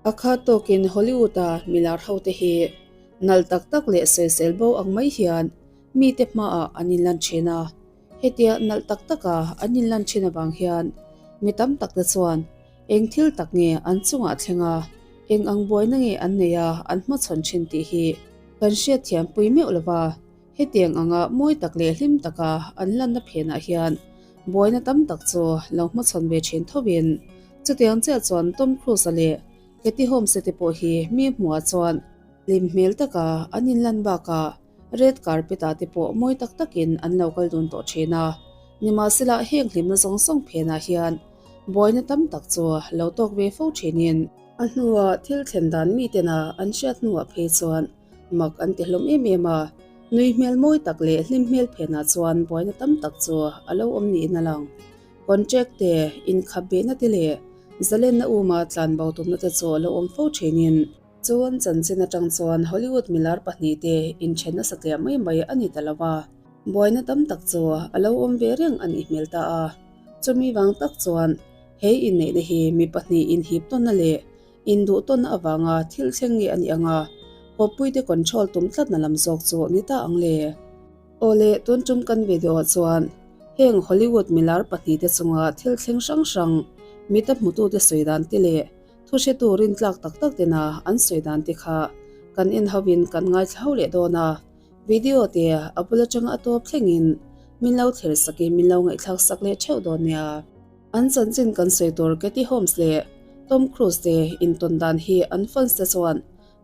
A khat tawkin Hollywood-a milar hote hi nalh tak tak leh sawisel bo ang mai hian mite hmaah an inlan thin a. Hetia nalh tak taka an inlan thin avang hian mi tam takte chuan eng thil tak nge an chungah thleng a, eng ang buaina nge an nei a an hmachhawn thin tih hi kan hriatthiampui meuh lo va. Hetiang anga mawi tak leh hlim taka an lanna phenah hian buaina tam tak chu lo hmachhawn ve thin thovin chutiang chiah chuan Tom Cruise-a leh Katie Holmes-a te pawh hi mi hmuhah chuan hlim hmel taka an inlan bakah red carpet-ah te pawh mawi tak takin an lo kal dun tawh thin a. Nimahsela heng hlimna zawng zawng phenah hian buaina tam tak chu lo tawk ve fo thinin a hnua thil thlen dan mitena an hriat hnuah phei chuan Mak an ti hlawm em em a, nui hmel mawi tak leh hlim hmel phenah chuan buaina tam tak chu a lo awm niin a lang. Contract te, inkhap behna te leh zalenna uma tlanbo tumna te chu a lo awm fo thinin. Chuan chanchin atang chuan Hollywood milar pahnihte inthen nasa tliah mai mai a ni ta lo a, buaina tam tak chu a lo awm ve reng a nih hmel ta a. Chumi vang tak chuan he inneihna hi mi pahnih inhip tawnna leh Induhtawnna avanga thil thleng nge a nih anga kawppuite control tum tlatna lam zawk chu ni ta ang le. Awle, tun tum kan video ah chuan heng Hollywood milar pahnihte chunga thil thleng hrang hrang mita hmutute sawi dan te leh thu hretu rintlak tak tak tena an sawi dan te kha kan en ho in kan ngaithla ho leh dawn a. Video te a bul atanga a tawp thlengin min lo thlir sakin min lo ngaihthlak sak leh theuh dawn nia. An chanchin kan sawi tur Katie Holmes leh Tom Cruise te intawn dan hi an fans te chuan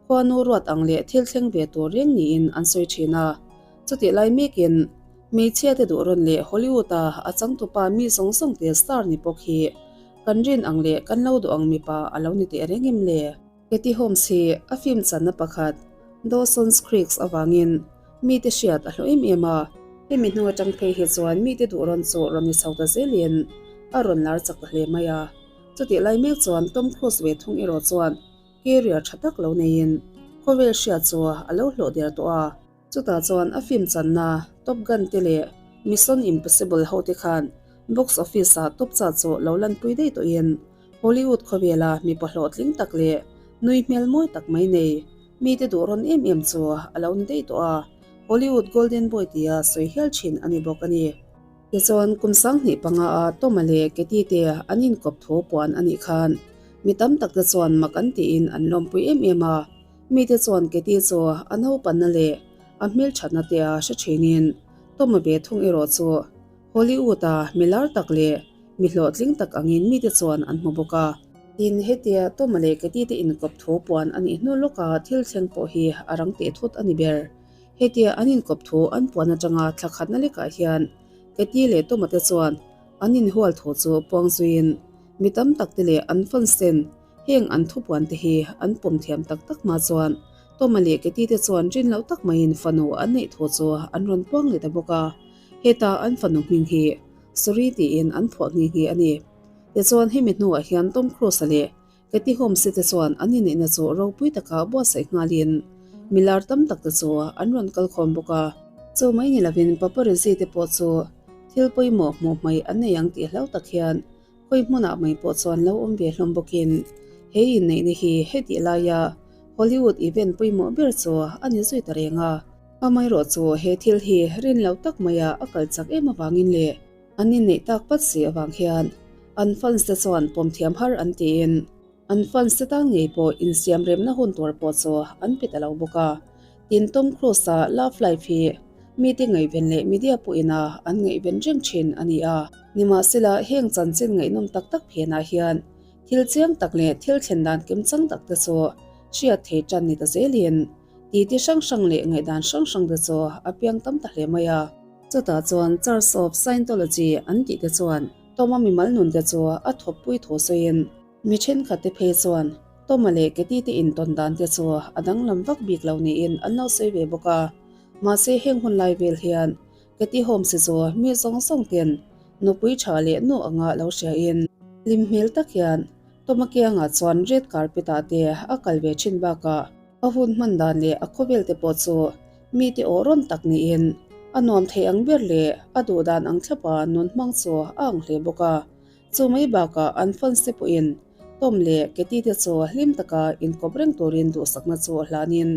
khuanu ruat ang leh thil thleng ve tur reng niin an sawi thin a. Chutih lai mekin hmeichhia te duh rawn leh Hollywood-a a changtupa mi zawng zawng te star ni bawk hi kan rin ang leh kan lo duh ang mipa a lo ni teh reng em le? Katie Holmes hi a film channa pakhat Dawson's Creek avangin mite hriat a hlawh em em a. Hemi hnu atang phei hi chuan mite duh rawn chu rawn ni chho ta zelin a rawn lar chak ta hle mai a. Chutih lai mek chuan Tom Cruise ve thung erawh chuan career tha tak lo neiin khawvel hriat chu a lo hlawh der tawh a. Chutah chuan a film channa Top Gun te leh Mission Impossible ho te khan box office ah top cha chu lo lanpui daih tawhin Hollywood khawvela mipa hlawhtling tak leh nui hmel mawi tak mai nei mite duh rawn em em chu a lo ni daih tawh a, Hollywood Golden Boy tia sawi hial thin a ni bawk a ni. Tichuan kum 2005 a Tom-a leh Katie te an inkawp thu puan a nih khan mi tam tak te chuan mak an tiin an lawmpui em em a. Mite chuan Katie chu a naupanna leh a hmelthatna te a hre thinin Tom-a ve thung erawh chu Hollywood-a mi lar tak leh mi hlawhtling tak angin mite chuan an hmu bawk a. Tin, hetia Tom-a leh Katie te inkawp thu puan a nih hnu lawka thil thleng pawh hi a rang teh thut a ni ber. Hetia an inkawp thu an puan atanga thla khatna lekah hian Katie leh Tom-a te chuan an inhual thu chu puang zuiin mi tam tak te leh an fans ten Heng an thupuan te hi an pawm thiam tak tak hma chuan Toma leh Katie te chuan rin loh tak maiin fanu an neih thu chu an rawn puang leh ta bawk a, heta an fanu hming hi Suri tiin an phuah nghe nghe a ni. Tichuan hemi hnuah hian Tom Cruise-a leh Katie Holmes-i te chuan an inneihna chu ropui taka buatsaih nghalin milar tam tak te chu an rawn kal khawm bawk a. Chu mai ni lovin paparazzi te pawh chu thil pawimawh hmuh hmaih an nei ang tih hlau tak hian Khawi hmunah mai pawh chuan lo awm ve hlawm bawkin he inneihna hi hetih laia Hollywood event pawimawh ber chu a ni zui ta reng a. Amaherawh chu he thil hi rin lo tak maia a kal chak em avangin leh an inneih tak pat si avang hian an fans te chuan pawm thiam har an tiin An fans te tan ngei pawh insiam remna hun tur pawh chu an pe ta lo bawk a. Tin, Tom Cruise-a Love Life hi mite ngaihven leh media pawhin a an ngaihven reng thin a ni a. Nimahsela, heng chanchin ngaihnawm tak tak phenah hian thil chiang tak leh thil thlen dan kimchang tak te chu hriat thei tan ni ta zelin titi hrang hrang leh ngaihdan hrang hrang te chu a piang tam ta hle mai a. Chutah chuan Church of Scientology an tih te chuan Tom-a mimal nun te chu a thawppui thu sawiin, Mi thenkhat te phei chuan Toma leh Katie te intawn dan te chu a danglam vak bik lo niin an lo sawi ve bawk a. Mahse heng hun lai vel hian Katie Holmes chu mi zawng zawng ten nupui tha leh nu anga lo hriain hlim hmel tak hian Toma kiangah chuan red carpet ah te a kal ve thin bakah a hun hman dan leh a khawvel te pawh chu mite aw rawn tak niin a nuam thei ang ber leh a duh dan ang thlapa nun hmang chu a ang hle bawk a. Chu mai bakah an fans te pawhin Tom leh Katie te chu hlim taka inkawp reng turin duhsakna chu hlanin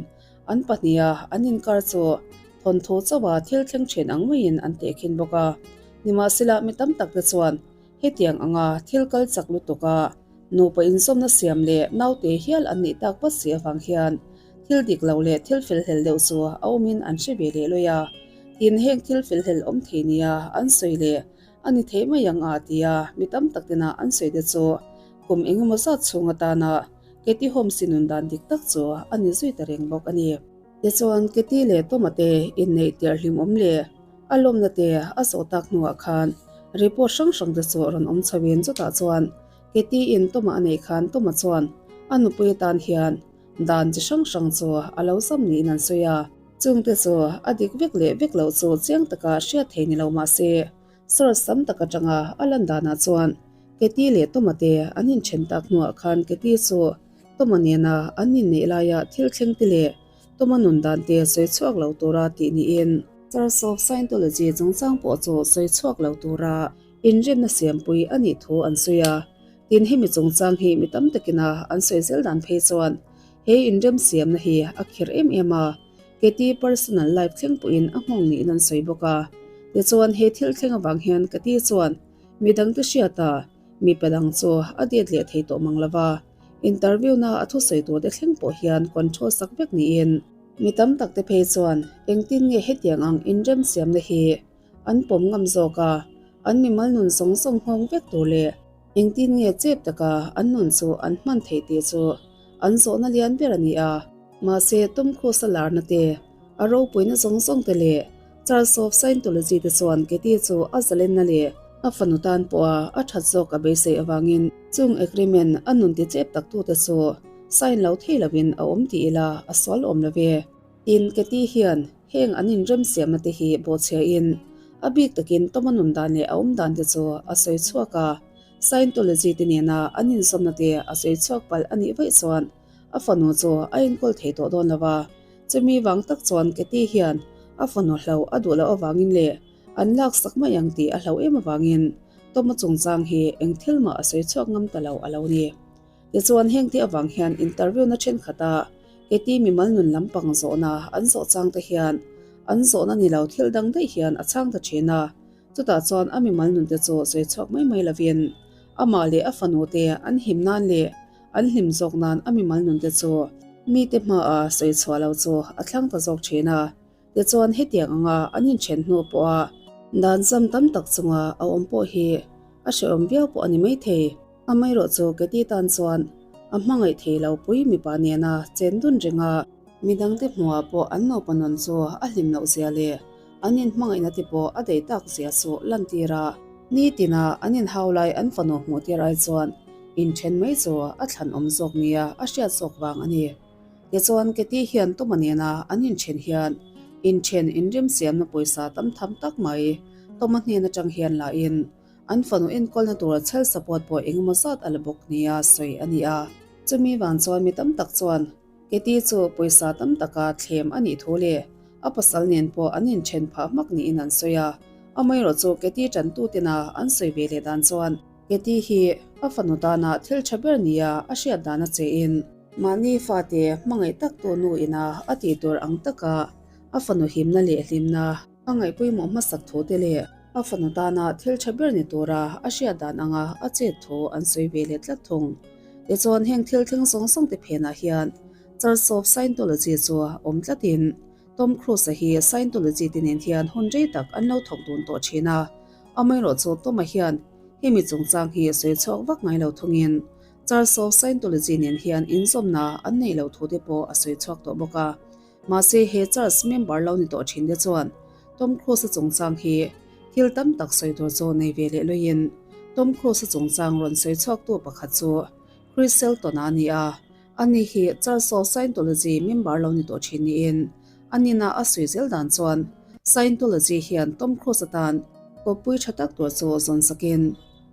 an pahniha an inkar chu thawnthu chauha thil thleng thin ang maiin an tehkhin bawk a. Nimahsela mi tam tak te chuan hetiang anga thil kal chak lutuk a nupa inzawmna siam leh naute hial an nih tak vat si avang hian thil dik lo leh thil felhlel deuh chu a awmin an hre ve leh lawih a. Tin, heng thil felhlel awm thei nia an sawi leh A ni thei mai ang a tia mi tam tak tena an sawi te chu kum eng emaw zat chhung atana Katie Holmes-i nun dan dik tak chu a ni zui ta reng bawk a ni. Tichuan Katie leh Tom-a te inneih tirh hlimawm leh a lawmna te a zawh tak hnuah khan report hrang hrang te chu rawn awm chho in chutah chuan Katie-in Tom-a a neih khan Tom-a chuan a nupui atan hian dan chi hrang hrang chu a lo zam niin an sawi a. Chungte chu a dik vek leh vek loh chu chiang taka hriat thei ni lo mah se, source tam tak atanga a lan danah chuan Katie leh Toma te an inthen tak hnuah khan Katie chu Toma nena an inneih laia thil thleng te leh Toma nun dan te sawi chhuak lo tura tih niin, Church of Scientology chungchang pawh chu sawi chhuak lo tura inremna siampui a nih thu an sawi a. Tin, hemi chungchang hi mi tam takina an sawi zel dan phei chuan He inremsiamna hi a khirh em em a, Katie personal life thleng pawhin a nghawng niin an sawi bawk a. Tichuan he thil thleng avang hian Katie chuan midangte hriata mipa dang chu a det leh thei tawh mang lova, interview na a thusawi turte thleng pawh hian control sak vek niin mi tam takte phei chuan engtin nge hetiang ang inremsiamna hi an pawm ngam zawk a, an mimal nun zawng zawng nghawng vek tur leh Engtin nge chep taka an nun chu an hman theih tih chu an zawhna lian ber a ni a. Mahse, Tom Cruise-a larna te, a ropuina zawng zawng te leh Church of Scientology te chuan Katie chu a zalenna leh a fanu tan pawha a that zawk a beisei avangin chung agreement a nun ti chep tak tute chu sign lo thei lovin a awm ti ila a sual awm lo ve. Tin, Katie hian heng an inremsiamna te hi bawhchhiahin a bik takin Toma nun dan leh a awm dan te chu a sawi chhuak a, Scientology te nena an inzawmna te a sawi chhuak palh a nih vaih chuan a fanu chu a enkawl thei tawh dawn lo a, chumi vang tak chuan Katie hian a fanu hlo a duh loh avangin leh an laksak mai ang tih a hlo em avangin Toma chungchang hi eng thil mah a sawi chhuak ngam ta lo a lo ni. Tichuan hengte avang hian interview na thenkhat a Katie mimal nun lampang zawhna an zawh chang te hian an zawhna ni lo thil dang daih hian a chhang ta thin a, chutah chuan a mimal nun te chu sawi chhuak mai mai lovin amah leh a fanu te an him nan leh an hlim zawk nan a mimal nun te chu mite hmaah sawi chhuah lo chu a thlang ta zawk thin a. Tichuan hetiang anga an inthen hnu pawha dan zam tam tak chunga a awm pawh hi a hrehawm viau pawh a ni maithei. Amaherawh chu Katie tan chuan a hmangaih thei lo pui mipa nena chen dun renga midangte hmuhah pawh an nupa nun chu a hlim loh zia leh an inhmangaihna te pawh a daih tak zia chu lantir a. Nitina an inhau lai an fanu hmuh tir ai chuan inthen mai chu a thlanawm zawk nia a hriat zawk vang a ni. Tichuan, Katie hian Toma nena an inthen hian inthen inremsiamna pawisa tam tham tak mai Toma hnen atang hian lahin an fanu enkawlna tura chhel support pawh engemaw zat a la bawk nia sawi a ni a. Chumi vang chuan mi tam tak chuan Katie chu pawisa tam taka thlem a nih thu leh a pasal nen pawh an inthen phah hmak niin an sawi a. Amaherawhchu chu Katie tantutena an sawi ve leh dan chuan Katie hi a fanu tana thil tha ber nia a hriat dan a chein, Mahni fate hmangaih tak tu nu ina a tih tur ang taka a fanu himna leh hlimna a ngaihpawimawh hmasak thu te leh a fanu tana thil tha ber ni tura a hriat dan anga a chet thu an sawi ve leh tlat thung. Tichuan heng thil thleng zawng zawng te phenah hian Church of Scientology chu awm tlatin Tom Cruise-a hi Scientology te nen hian hun rei tak an lo thawk dun tawh thin a, amaherawhchu Tom-a hian hemi chungchang hi sawi chhuak vak ngai lo thungin Church of Scientology nen hian inzawmna an neih loh thu te pawh a sawi chhuak tawh bawk a. Mahse he Church member lo ni tawh thin te chuan Tom Cruise-a chungchang hi thil tam tak sawi tur chu nei ve leh luiin Tom Cruise-a chungchang rawn sawi chhuaktu pakhat chu Chris Shelton-a a ni a. Ani hi Church of Scientology member lo ni tawh thin niin a nina a sawi zel dan chuan Scientology hian Tom Cruise atan kawppui tha tak tur chu zawn sakin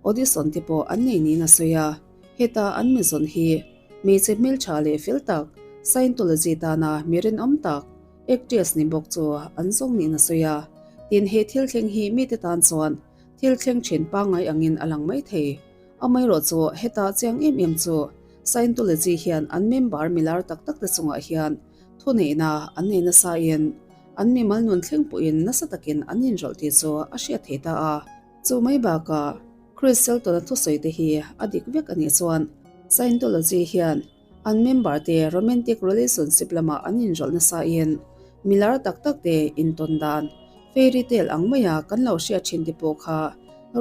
Audition te pawh an nei niin a sawi a, heta an mi zawn hi hmeichhe hmeltha leh fel tak, Scientology tana mi rinawm tak, actress ni bawk chu an zawng niin a sawi a. Tin, he thil thleng hi mite tan chuan thil thleng thin pangngai angin a lang mai thei. Amaherawhchu heta chiang em em chu Scientology hian an member milar tak tak te chungah hian thuneihna an nei nasa in an mimal nun thleng pawhin nasa takin an inrawlh tih chu a hriat thei ta a. Chu mai bakah Chris Shelton-a thusawi te hi a dik vek a nih chuan Scientology hian an member te romantic relationship lamah an inrawlh nasa in milar tak tak te intawn dan fairy tale ang maia kan lo hriat thin te pawh kha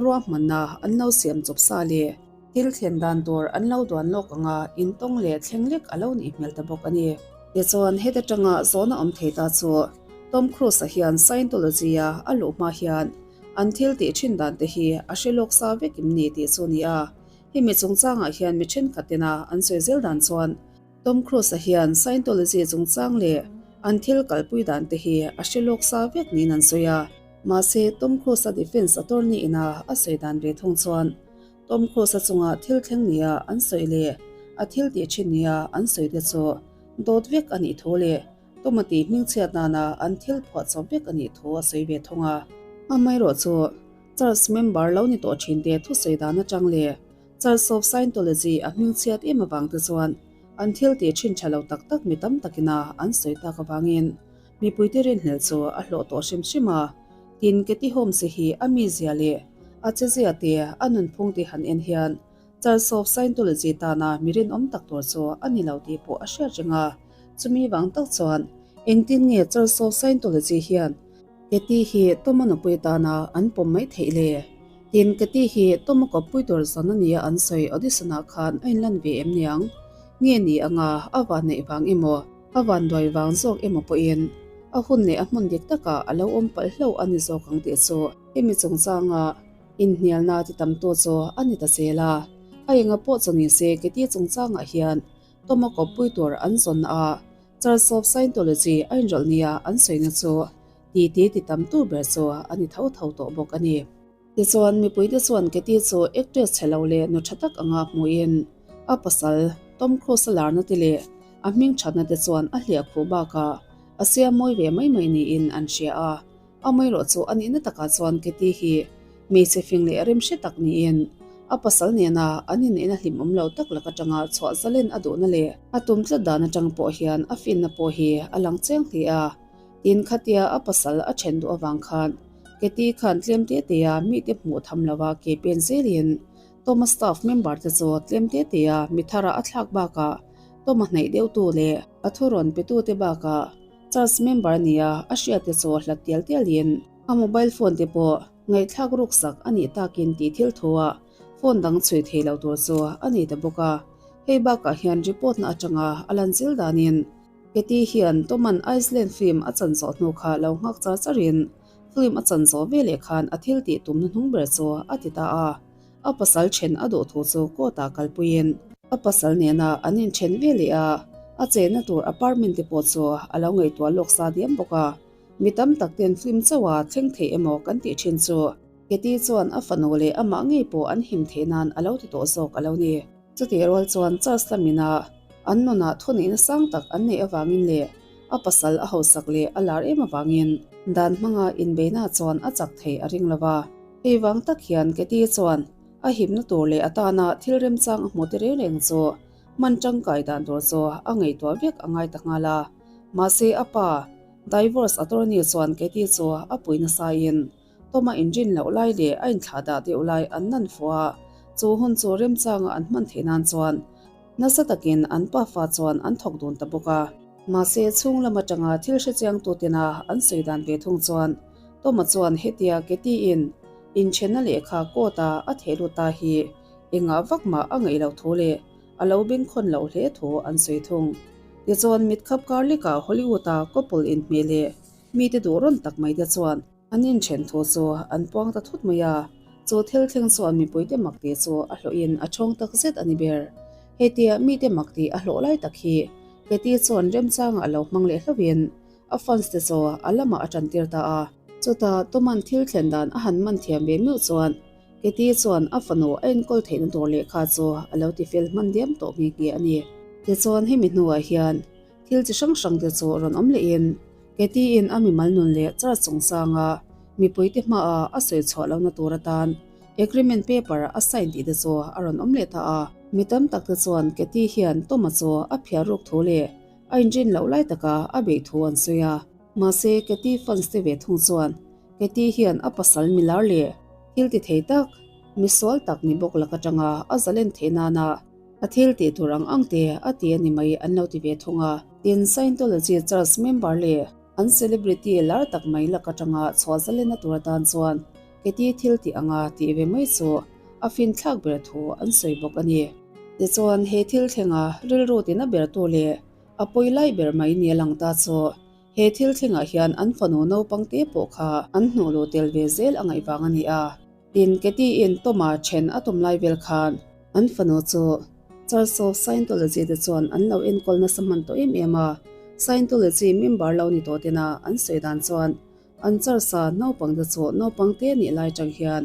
ruahmanna an lo siam chawp sa leh thil thlen dan tur an lo duan lawk anga intawng leh thleng lek a lo nih hmel ta bawk a ni. Tichuan heta tanga zawhna awm thei ta chu Tom Cruise-a hian Scientology-a a luh hma hian an thil tih thin dan te hi a hre lawk sa vek em ni tih chu a ni a. Hemi chungchangah hian mi thenkhat tena an sawi zel dan chuan Tom Cruise-a hian Scientology chungchang leh an thil kalpui dan te hi a hre lawk sa vek niin an sawi a. Mahse, Tom Cruise-a defense attorney ina a sawi dan ve thung chuan Tom Cruise-a chunga thil thleng nia an sawi leh a thil tih thin nia an sawi te chu dawt vek a nih thu leh Tom-a tih hmingchhiat nana an thil phuahchawp vek a nih thu a sawi ve thung a. Amaherawh chu Church member lo ni tawh thin te thusawi dan atang leh Church of Scientology a hmingchhiat em avang te chuan an thil tih thin tha lo tak tak mi tam takina an sawi tak avangin mipuite rinhlelh chu a hlawh tawh hrim hrim a. Tin, Katie Holmes-i hi a mizia leh a chezia te a nunphung te han en hian Church of Scientology tana mi rinawm tak tur chu a ni lo tih pawh a hriat reng a. Chumi vang tak chuan engtin nge Church of Scientology hian Katie hi Tom-a nupui tana an pawm mai theih le? Tin, Katie hi Tom-a kawppui tur zan a nia an sawi audition-ah khan a inlan ve em niang? Nge ni anga a van neih vang emaw, a van duai vang zawk emaw pawhin a hun leh a hmun dik takah a lo awm palh hlauh a ni zawk ang tih chu hemi chungchanga inhnialna ti tamtu chu a ni ta zel a. A enga pawh chu ni se Katie chungchangah hian Tom-a kawppui tur an zawn a, Church of Scientology a inrawlh nia an sawina chu titi ti tam tu ber chu a ni tho tho tawh bawk a ni. Tichuan, mipuite chuan Katie chu actress chhe lo leh nu tha tak anga hmuhin a pasal Tom Cruise-a larna te leh a hming thatna te chuan a hliah khuh bakah a siam mawi ve mai mai niin an hria a. Amaherawh chu a nihna takah chuan Katie hi hmeichhe fing leh remhre tak niin a pasal nena an inneihna hlimawm lo tak lak atanga chhuah zalen a duhna leh a tum tlat dan atang pawh hian a finna pawh hi a lang chiang hle a. Tin, khatia a pasal a then duh avang khan Katie khan tlem te tea mite hmuh tham lova ke pen zelin Toma staff member te chu tlem te tea mi thara a thlak bakah Toma hnaih deuhtu leh a thurawn petute bakah Church member nia a hriat te chu hlat tial tialin a mobile phone te pawh ngaihthlak ruksak a nih takin tih thil thuah phone dang chhui thei lo tur chu a nei ta bawk a. Hei bakah hian report na atanga a lan zil danin Katie hian Toman Iceland film a chan zawh hnu kha lo nghak char charin film a chan zawh veleh khan a thil tih tumna hnung ber chu a ti ta a. A pasal then a duh thu chu court ah kalpuiin a pasal nena an inthen ve leh a, a chenna tur apartment te pawh chu a lo ngaihtuah lawk sa diam bawk a. Mi tam tak ten film chauha thleng thei emaw kan tih thin chu Katie chuan a fanu leh amah ngei pawh an him theih nan a lo ti tawh zawk a lo ni. Chutih rual chuan Charles lamina an nunah thuneihna sang tak an neih avangin leh a pasal a hausak leh a lar em avangin dan hmanga inbeina chuan a chak thei a ring lo va. Hei vang tak hian Katie chuan a himna tur leh a tana thil remchang a hmu te reng reng chu hman tangkai dan tur chu a ngaihtuah vek a ngai ta nghal a. Mahse a pa, divorce attorney chuan Katie chu a pui nasain Tom-a inrin loh lai leh a inthlahdah deuh lai an nan fuh a, chu hun chu remchanga an hman theih nan chuan nasa takin an pafa chuan an thawk dun ta bawk a. Mahse chhung lam atanga thil hrechiangtu tena an sawi dan ve thung chuan Tom-a chuan hetia Katie-in inthenna lehkha court-a a theh lut ta hi engah vak mah a ngaih loh thu leh a lo bengkhawn loh hle thu an sawi thung. Tichuan mitkhap kar lekah Hollywood-a couple inhmeh leh mite duh rawn tak mai te chuan An inthen thu chu an puang ta thut mai a, chu thil thleng chuan mipuite mak tih chu a hlawhin a chhawng tak zet a ni ber. Hetia mite mak tih a hlawh lai tak hi Katie chuan remchangah a lo hmang leh hlauhin a fans te chu a lamah a tantir ta a. Chutah Toman thil thlen dan a han man thiam ve meuh chuan Katie chuan a fanu a enkawl theihna tur lehkha chu a lo tifel hman diam tawh nghe nghe a ni. Tichuan hemi hnuah hian thil chi hrang hrang te chu rawn awm lehin Katie-in a mimal nun leh church chungchanga mipuite hmaah a sawi chhuah lohna tur atan. Agreement paper a sign tih te chu a rawn awm leh ta a. Mi tam tak te chuan Katie hian Tom-a chu a phiar ruk thu leh a inrin loh lai taka a beih thu an sawi a. Mahse Katie fans te ve thung chuan Katie hian a pasal milar leh thil ti thei tak, misual tak ni bawk lak atanga a zalen theih nana a thil tih tur ang ang te a ti a ni mai an lo ti ve thung a. Tin, Scientology Church member leh an celebrity lar tak mai lak atanga chhuah zalenna tur atan chuan Katie thil tih anga tih ve mai chu a finthlak ber thu an sawi bawk a ni. Tichuan, he thil thlenga rilru tina bertu leh a pawi lai ber mai ni a lang ta chu he thil thlengah hian an fanu naupang te pawh kha an hnuh luh tel ve zel a ngaih vang a ni a. Tin, Katie-in Tom-a then a tum lai vel khan an fanu chu Church of Scientology te chuan an lo enkawl nasa hman tawh em em a, Scientology member lo ni tawh tena an sawi dan chuan An charsa naupangte chu naupangte nih lai tang hian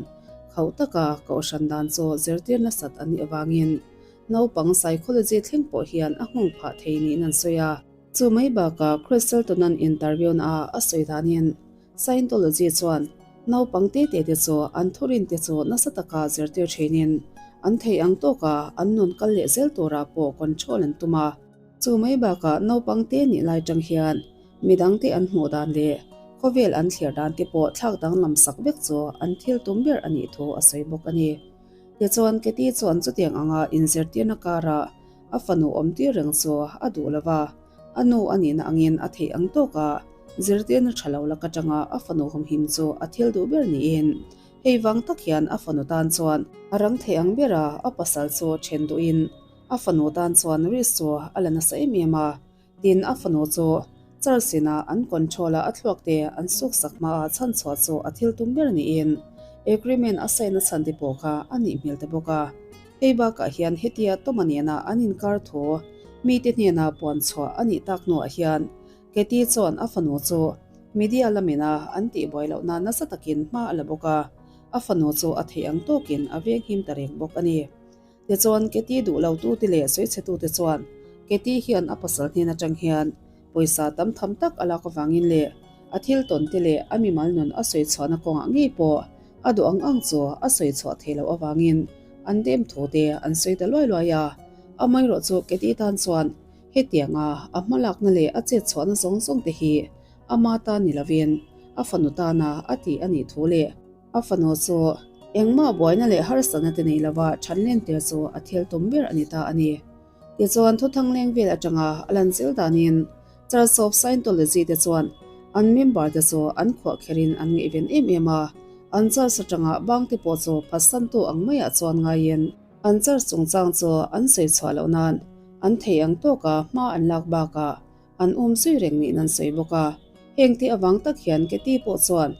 khauh taka kohhran dan chu zirtir nasat a nih avangin naupang psychology thleng pawh hian a nghawng phah thei niin an sawi a. Chu mai bakah Chris Shelton-a'n interview naah a sawi danin Scientology chuan naupang te te te chu an thurinte chu nasa taka zirtir thinin an theih ang tawka an nun kal leh zel turah pawh control an tum a. Chu mai bakah naupangte nih lai tang hian Midangte an hmuh dan leh khawvel an thlir dan te pawh thlak danglam sak vek chu an thil tum ber a nih thu a sawi bawk a ni. Tichuan, Katie chuan chutiang anga inzirtirna karah a fanu awm tir reng chu a duh lo va, a nu a nihna angin a theih ang tawka zirtirna tha lo lak atanga a fanu humhim chu a thil duh ber niin hei vang tak hian a fanu tan chuan a rang theih ang bera a pasal chu then duhin a fanu tan chuan risk chu a la nasa em em a. Tin, a fanu chu Charles inah an control a, a thluak te an suk sak hma a chhan chhuah chu a thil tum ber niin agreement a sign a chhan te pawh kha a nih hmel ta bawk a. Hei bakah hian hetia Toma nena an inkar thu mite hnena puan chhuah a nih tak hnuah hian Katie chuan a fanu chu media lamina an tihbuai loh nan nasa takin hma a la bawk a, a fanu chu a theih ang tawkin a venghim ta reng bawk a ni. Tichuan, Katie duh lotute leh sawichhetute chuan Katie hian a pasal hnen atang hian pawisa tam tham tak a lak avangin leh a thil tawnte leh a mimal nun a sawi chhuahna kawngah ngei pawh a duh ang ang chu a sawi chhuah thei loh avangin an dem thu te an sawi ta luai luai a. Amaherawh chu Katie tan chuan hetianga a hmalakna leh a chet chhuahna zawng zawng te hi ama tan ni lovin a fanu tana a tih a nih thu leh A fanu chu engmah buaina leh harsatna te nei lova than len tir chu a thil tum ber a ni ta a ni. Tichuan thuthang leng vel atanga a lan zil danin Church of Scientology te chuan an member te chu an khuah kherin an ngaihven em em a, an church atanga bang te pawh chu phatsantu ang maiah chuan ngaiin an church chungchang chu an sawi chhuah loh nan an thei ang tawka hma an lak bakah An awm zui reng niin an sawi bawk a, heng te avang tak hian Katie pawh chuan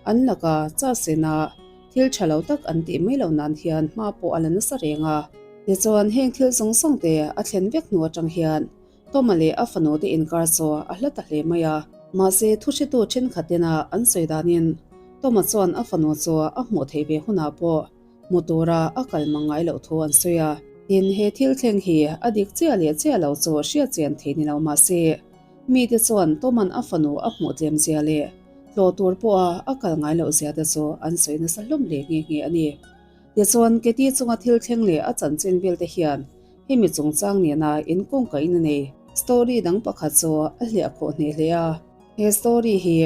an laka Charles-ina thil tha lo tak an tih mai loh nan hian hma pawh a la nasa reng a. Tichuan heng thil zawng zawng te a thlen vek hnu atang hian Tom-a leh a fanu te inkar chu a hla ta hle mai a. Mahse thuhretu thenkhat tena an sawi danin Tom-a chuan a fanu chu a hmuh theih ve hunah pawh Hmu tura a kal mang ngai loh thu an sawi a. Tin, he thil thleng hi a dik chiah leh chiah lo chu hriat chian thei ni lo mah se, mite chuan Toman a fanu a hmuh tlem zia leh tlawh tur pawha a kal ngai loh zia te chu an sawi nasa hlawm hle nghe nghe a ni. Tichuan, Katie chunga thil thleng leh a chanchin vel te hian hemi chungchang nena inkawngkaihna nei story dang pakhat chu a hliah khawh hneh hle a. He story hi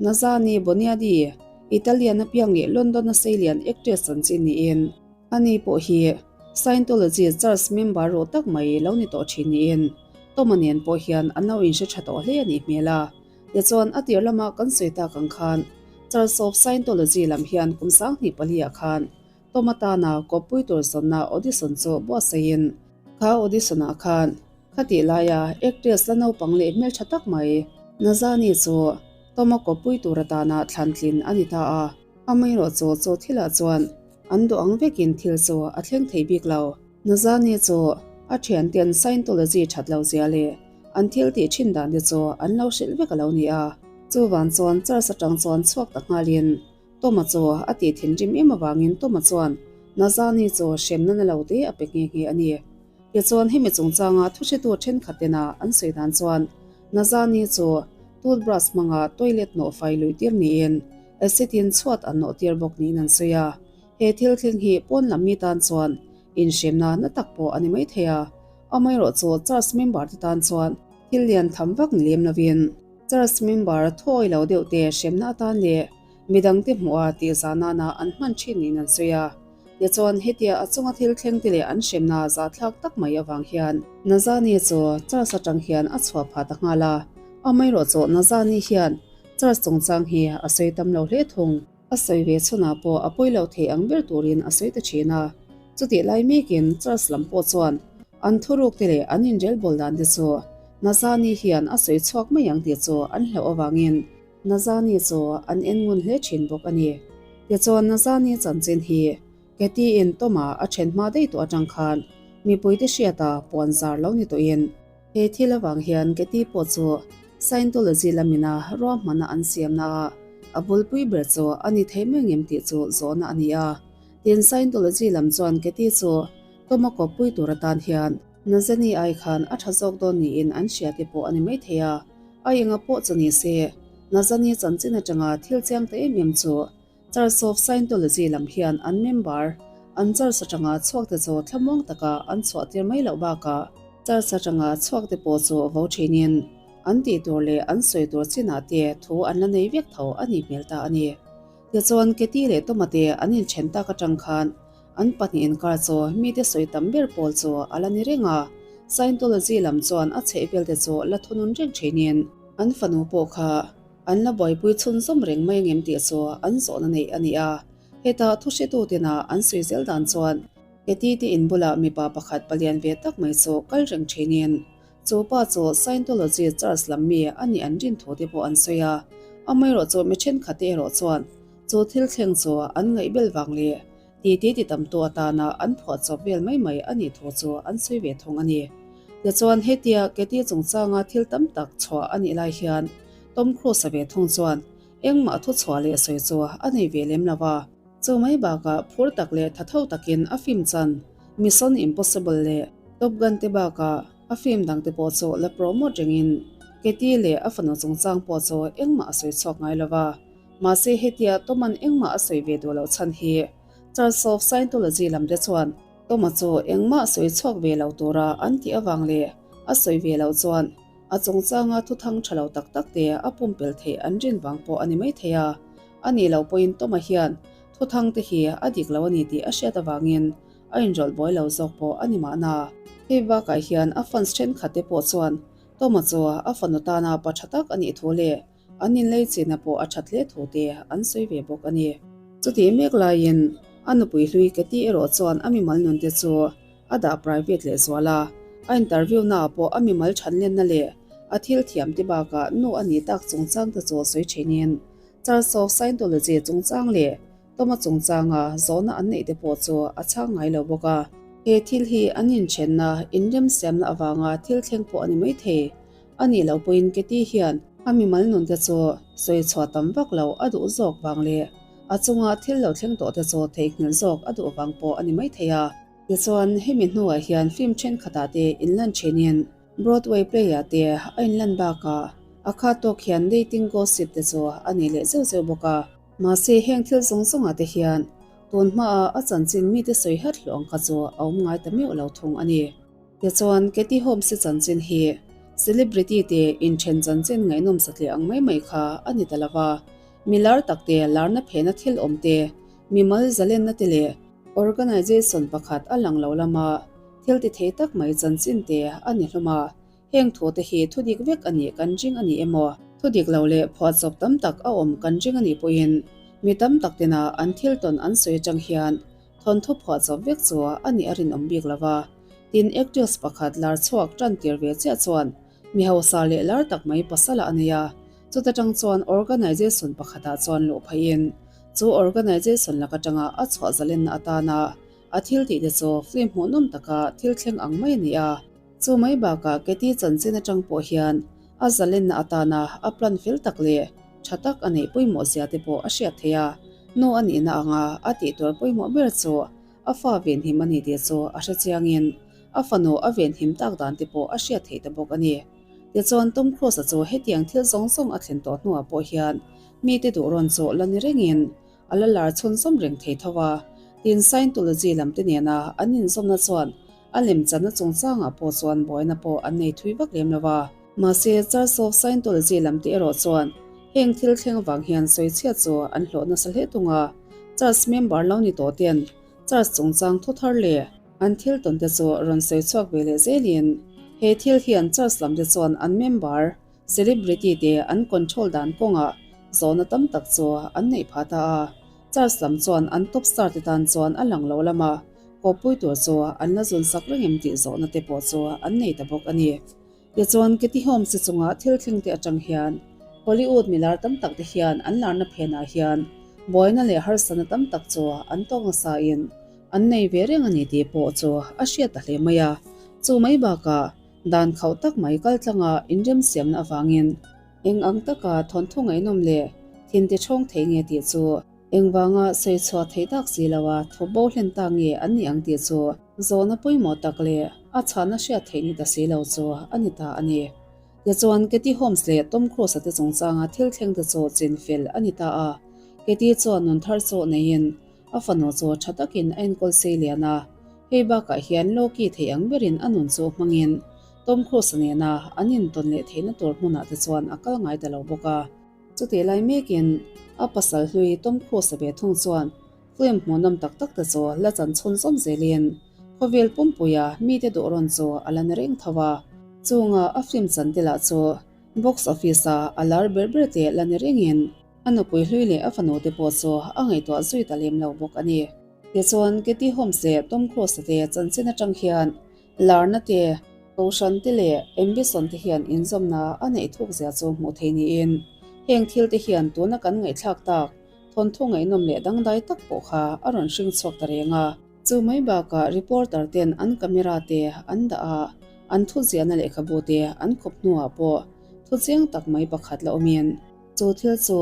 Nazani Boniadi, Italian apiang leh London-a seilian actress chanchin niin, ani pawh hi Scientology Church member ruh tak mai lo ni tawh thin niin, Tom-a nen pawh hian an lo inhre tha tawh hle a nih hmel a. Tichuan, a tir lama kan sawi tak ang khan Church of Scientology lam hian kum 2004 ah khan Tom-a tana kawppui tur zawnna audition chu buatsaihin, kha audition-ah khan Khatih laia actress la naupang leh hmeltha tak mai Nazani chu Toma kawppui tur atana thlan tlin a ni ta a. Amaherawhchu chu thilah chuan an duh ang vekin thil chu a thleng thei bik lo. Nazani chu a thianten Scientology that lo zia leh an thil tih thin dan te chu an lo hrilh vek a lo ni a. Chuvang chuan Church atang chuan chhuak ta nghalin Toma chu a tih thinrim em avangin Toma chuan Nazani chu hremna na lo te a pe nghe nghe a ni. Tichuan hemi chungchanga thuhretu thenkhat tena an sawi dan chuan Nazani chu toothbrush hmanga toilet nawh fai luih tir niin acid in chhuat an nawh tir bawk niin an sawi a. He thil thleng hi pawn lam mi tan chuan inhremna na tak pawh a ni mai thei a, amaherawhchu church member te tan chuan thil lian tham vak ni lem lovin church member thawi lo deuh te hremna atan leh midangte hmuha tihzah nana an hman thin niin an sawi a. Tichuan hetia a chunga thil thleng te leh an hremna zahthlak tak mai avang hian Nazani chu church atang hian a chhuah phah ta nghal a, amaherawhchu Nazani hian church chungchang hi a sawi tam lo hle thung. A sawi ve chhunah pawh a pawi lo thei ang ber turin a sawi ta thin a. Chutih lai mekin Church lam pawh chuan an thuruk te leh an inrelbawl dan te chu Nazani hian a sawi chhuak mai ang tih chu an hlauh avangin Nazani chu an en ngun hle thin bawk a ni. Tichuan Nazani chanchin hi Katie-in Tom-a a then hma daih tawh atang khan mipuite hriata puan zar lo ni tawhin, He thil avang hian Katie pawh chu Scientology lamina ruahmanna an siamna ah a bulpui ber chu a ni thei mai ngem tih chu zawhna a ni a. Tin, Scientology lam chuan Katie chu Tom-a kawppui tur atan hian Nazani ai khan a tha zawk dawn niin an hria te pawh a ni mai thei a. A enga pawh chu ni se, Nazani chanchin atanga thil chiang ta em em chu Church of Scientology lam hian an member an church atanga chhuakte chu thlamuang taka an chhuahtir mai loh bakah church atanga chhuakte pawh chu vo thinin an tih tur leh an sawi tur chinah te thu an la nei vek tho a nih hmel ta a ni. Tichuan Katie leh Toma te an inthen tak atang khan an pahnih inkar chu mite sawi tam ber pawl chu a la ni reng a, Scientology lam chuan a chhehvel te chu la thunun reng thinin an fanu pawh kha An la buaipui chhunzawm reng mai angem tih chu an zawhna neih a ni a. Heta thuhretu tina an sawi zel dan chuan Katie te in bulah mipa pakhat palian ve tak mai chu kal reng thinin chu pa chu Scientology Church lam mi a nih an rin thu te pawh an sawi a. Amaherawh chu mi thenkhat te erawh chuan chu thil thleng chu an ngaihbel vang leh titi ti tamtu atana an phuahchawp vel mai mai a nih thu chu an sawi ve thung a ni. Tichuan hetia Katie chungchanga thil tam tak chhuah a nih lai hian Tom Cruise-a ve thung chuan engmah thu chhuah leh sawi chu a nei ve lem lo a. Chu mai bakah phur tak leh thatho takin a film chan Mission Impossible leh Top Gun te bakah a film dangte pawh chu la promote rengin Katie leh a fanu chungchang pawh chu engmah a sawi chhuak ngai lo va. Mahse hetia Tom-a'n engmah a sawi ve duh loh chhan hi Church of Scientology lam te chuan Tom-a chu engmah sawi chhuak ve lo tura an tih avang leh a sawi ve loh chuan A chungchanga thuthang tha lo tak tak te a pumpelh theih an rin vang pawh a ni mai thei a. A nih loh pawhin Toma hian thuthang te hi a dik lo a ni tih a hriat avangin a inrawlh buai lo zawk pawh a ni mahna. Hei bakah hian a fans thenkhat te pawh chuan Toma chu a fanu tana pa tha tak a nih thu leh an inlei china pawh a that hle thu te an sawi ve bawk a ni. Chutih mek laiin a nupui hlui Katie erawh chuan a mimal nun te chu a dah private leh zual a, a interview naah pawh a mimal thanlenna leh a thil thiam te bakah nu a nih tak chungchang te chu sawi thinin Church of Scientology chungchang leh Toma chungchanga zawhna an neih te pawh chu a chhang ngai lo bawk a. He thil hi an inthenna, inremsiamna avanga thil thleng pawh a ni maithei. A nih loh pawhin Katie hian a mimal nun te chu sawi chhuah tam vak lo a duh zawk vang leh a chunga thil lo thleng tawh te chu theihnghilh zawk a duh vang pawh a ni maithei a. Tichuan, hemi hnuah hian film thenkhatah te inlan thinin Broadway play-ah te a inlan bakah a khat tawk hian dating gossip te chu a nei leh zeuh zeuh bawk a. Mahse, heng thil zawng zawngah te hian tun hmaah a chanchin mite sawi hat hlawh ang kha chu a awm ngai ta meuh lo thung a ni. Tichuan, Katie Holmes-i chanchin hi celebrity te inthen chanchin ngaihnawm satliah ang mai mai kha a ni ta lo va, mi lar tak te larna phena thil awm te, mimal zalenna te leh Organization pakhat a lang lo lama thil ti thei tak mai chanchin te a ni hlawm a, heng thu te hi thu dik vek a nih kan ring a ni emaw? Thu dik lo leh phuahchawp tam tak a awm kan ring a nih pawhin mi tam tak tena an thil tawn an sawi atang hian thawnthu phuahchawp vek chu a nih a rinawm bik lo va. Tin, actress pakhat lar chhuak tan tir ve chiah chuan mi hausa leh lar tak mai pasal a nei a, chuta tang chuan organization pakhatah chuan luh pheiin Chu organization lak atanga a chhuah zalenna atana a thil tih te chu film hmuhnawm taka thil thleng ang mai a ni a. Chu mai bakah Katie chanchin atang pawh hian a zalenna atana a plan fel tak leh tha tak a neih pawimawh zia te pawh a hriat theih a. Nu a nihna anga a tih tur pawimawh ber chu a fa venhim a ni tih chu a hre chiangin a fanu a venhim tak dan te pawh a hriat theih ta bawk a ni. Tichuan Tom Cruise-a chu hetiang thil zawng zawng a thlen tawh hnuah pawh hian Mite duh rawn chu la ni rengin a la lar chhunzawm reng thei tho a. Tin, Scientology lam te nena an inzawmna chuan a lemchanna chungchangah pawh chuan buaina pawh an nei thui vak lem lo a. Mahse, Church of Scientology lam te erawh chuan heng thil thleng avang hian sawichhiat chu an hlawh nasa hle tung a, Church member lo ni tawh ten Church chungchang thu thar leh an thil tawn te chu rawn sawi chhuak ve leh zelin he thil hian Church lam te chuan an member celebrity te an control dan kawngah zawhna tam tak chu an neih phah ta a. Church lam chuan an top star te tan chuan a lang lo lama kawppui tur chu an la zun sak reng em tih zawhna te pawh chu an nei ta bawk a ni. Tichuan, Katie Holmes-i chunga thil thleng te atang hian Hollywood milar tam tak te hian an larna phenah hian buaina leh harsatna tam tak chu an tawk nasa in an nei ve reng a ni tih pawh chu a hriat ta hle mai a. Chu mai bakah dan khauh tak mai kaltlanga inremsiamna avangin eng ang taka thawnthu ngaihnawm leh thin tichhawng thei nge tih chu engvanga sawi chhuah theih tak si loa thawk bo hlen ta nge an nih ang tih chu Zawhna pawimawh tak leh a chhahna hriat theih ni ta si lo chu a ni ta a ni. Tichuan, Katie Holmes leh Tom Cruise-a te chungchanga thil thleng te chu chin fel a ni ta a. Katie chuan nun thar chu neiin a fanu chu tha takin a enkawl sei lian a. Hei bakah hian Loki thei ang berin a nun chu hmangin Tom Cruise-a nena an intawn leh theihna tur hmunah te chuan a kal ngai ta lo bawk a. Chutih lai mekin a pasal hlui Tom Cruise-a ve thung chuan Film hmuhnawm tak tak te chu la chan chhun zawm zelin khawvel pumpuia mite duh rawn chu a la ni reng tho a. Chunga a film chan te lah chu box office a a lar ber ber te la ni rengin a nupui hlui leh a fanu te pawh chu a ngaihtuah zui ta lem lo bawk a ni. Tichuan, Katie Holmes leh Tom Cruise te chanchin atang hian Larna te, Kohhran te leh Ambition te hian inzawmna a neih thuk zia chu hmuh thei niin heng thil te hian tuna kan ngaihthlak tak thawnthu ngaihnawm leh dangdai tak pawh kha a rawn hring chhuak ta reng a. Chu mai bakah reporter ten an camera te an dah a, an thu ziahna lehkhabu te an khup hnuah pawh thu chiang tak mai pakhat la awmin chu thil chu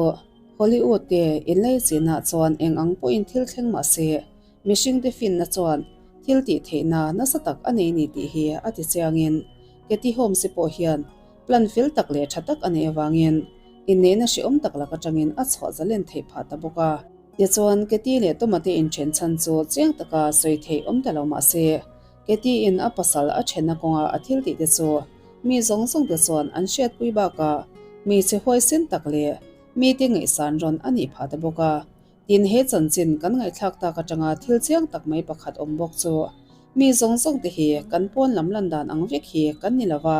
Hollywood te inlaichihna chuan eng ang pawhin thil thleng mah se Mihringte finna chuan thil tih theihna nasa tak a nei ni tih hi a ti chiangin Katie Holmes-i pawh hian plan fel tak leh tha tak a neih avangin inneihna hrehawm tak lak atangin a chhuah zalen theih phah ta bawk a. Tichuan, Katie leh Toma te inthen chhan chu chiang taka sawi theih awm ta lo mah se, Katie-in a pasal a thenna kawnga a thil tih te chu mi zawng zawng te chuan an hriatpui bakah hmeichhe huaisen tak leh mite ngaihsan rawn a nih phah ta bawk a. Tin, he chanchin kan ngaihthlak tak atanga thil chiang tak mai pakhat awm bawk chu, mi zawng zawng te hi kan pawn lam lan dan ang vek hi kan ni lova,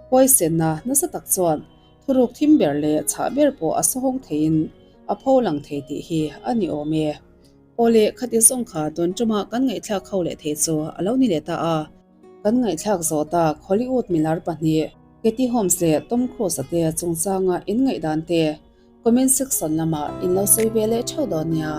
huaisenna nasa tak chuan thuruk thim ber leh chhah ber pawh a sawhawng theiin a pho lang thei tih hi a ni awm e. Aw leh khati zawng kha tun tuma kan ngaihthlak ho leh thei chu a lo ni leh ta a. Kan ngaihthlak zawh tak Hollywood milar pahnih Katie Holmes leh Tom Cruise-a te chungchanga inngaihdan te Comment section lamah in lo sawi ve leh theuh dawn nia.